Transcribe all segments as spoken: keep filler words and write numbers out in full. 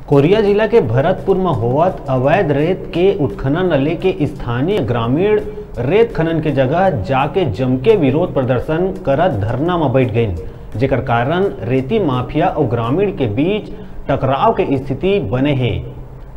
कोरिया जिला के भरतपुर म होवत अवैध रेत के उत्खनन ल लेके स्थानीय ग्रामीण रेत खनन के जगह जाके जमके विरोध प्रदर्शन करत धरना म बैठ गइन, जेकर कारण रेती माफिया अउ ग्रामीण के बीच टकराव के स्थिति बने हे।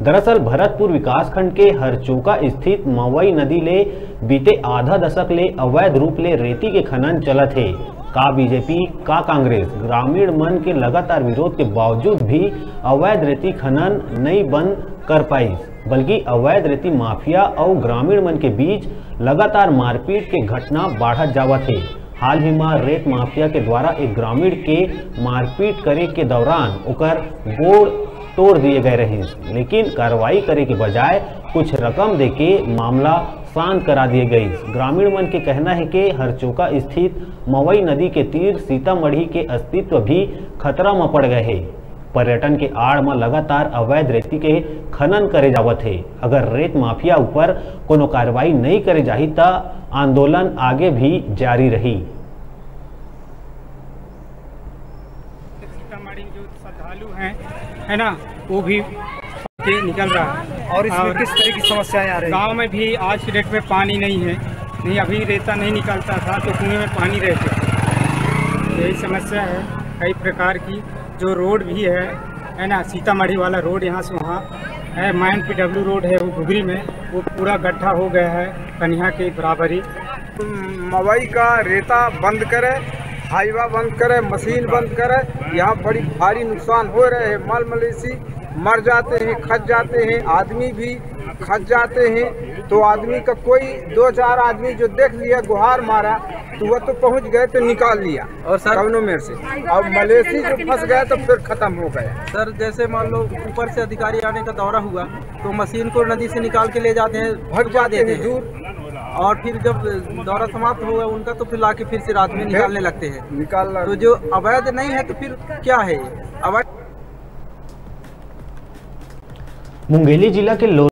दरअसल भरतपुर विकासखंड के हरचोका स्थित मवई नदी ले बीते आधा दशक ले अवैध रूप ले रेती के खनन चलत हे। का बीजेपी, का कांग्रेस ग्रामीण मन के लगातार विरोध के बावजूद भी अवैध रेती खनन नई बंद कर पाइस, बल्कि अवैध रेती माफिया अउ ग्रामीण मन के बीच लगातार मारपीट के घटना बाढ़त जावत हे। हाल ही म रेत माफिया के द्वारा एक ग्रामीण के मारपीट करे के दौरान ओकर गोड़ तोड़ दिए गए रहिस, लेकिन कार्रवाई करे के बजाय कुछ रकम देके मामला शांत करा दिए गइस। ग्रामीण मन के कहना हे कि हरचोका स्थित मवई नदी के तीर सीतामढ़ी के अस्तित्व भी खतरा म पड़ गए हे। पर्यटन के आड़ म लगातार अवैध रेती के खनन करे जावत हे। अगर रेत माफिया ऊपर कोनो कार्रवाई नई करे जाही, त आंदोलन आगे भी जारी रही। सीतामढ़ी जो श्रद्धालु हैं, है ना, वो भी के निकल रहा है। और इसमें और किस तरह की समस्याएं आ रही हैं? गांव में भी आज की डेट में पानी नहीं है, नहीं, अभी रेता नहीं निकलता था तो कुएं में पानी रहते थे। यही समस्या है कई प्रकार की। जो रोड भी है, है ना, सीतामढ़ी वाला रोड यहाँ से वहाँ है, माइन पीडब्ल्यू रोड है वो घुघरी में, वो पूरा गड्ढा हो गया है कन्या के बराबरी। मवई का रेता बंद करे, हाईवा बंद करे, मशीन बंद करे। यहाँ बड़ी भारी नुकसान हो रहे हैं। माल मवेशी मर जाते हैं, खच जाते हैं, आदमी भी खच जाते हैं। तो आदमी का कोई दो चार आदमी जो देख लिया, गुहार मारा, तो वह तो पहुँच गए तो निकाल लिया। और सर, कौनो मेर से। और मवेशी जो फंस गया तो फिर खत्म हो गया। सर, जैसे मान लो ऊपर से अधिकारी आने का दौरा हुआ तो मशीन को नदी से निकाल के ले जाते हैं, भग छुपा जाते देते हैं हैं। दूर। और फिर जब दौरा समाप्त हुआ उनका तो फिर लाके फिर से रात में फिर निकालने लगते हैं। निकालना। तो जो अवैध नहीं है तो फिर क्या है ये? अवैध मुंगेली जिला के लो-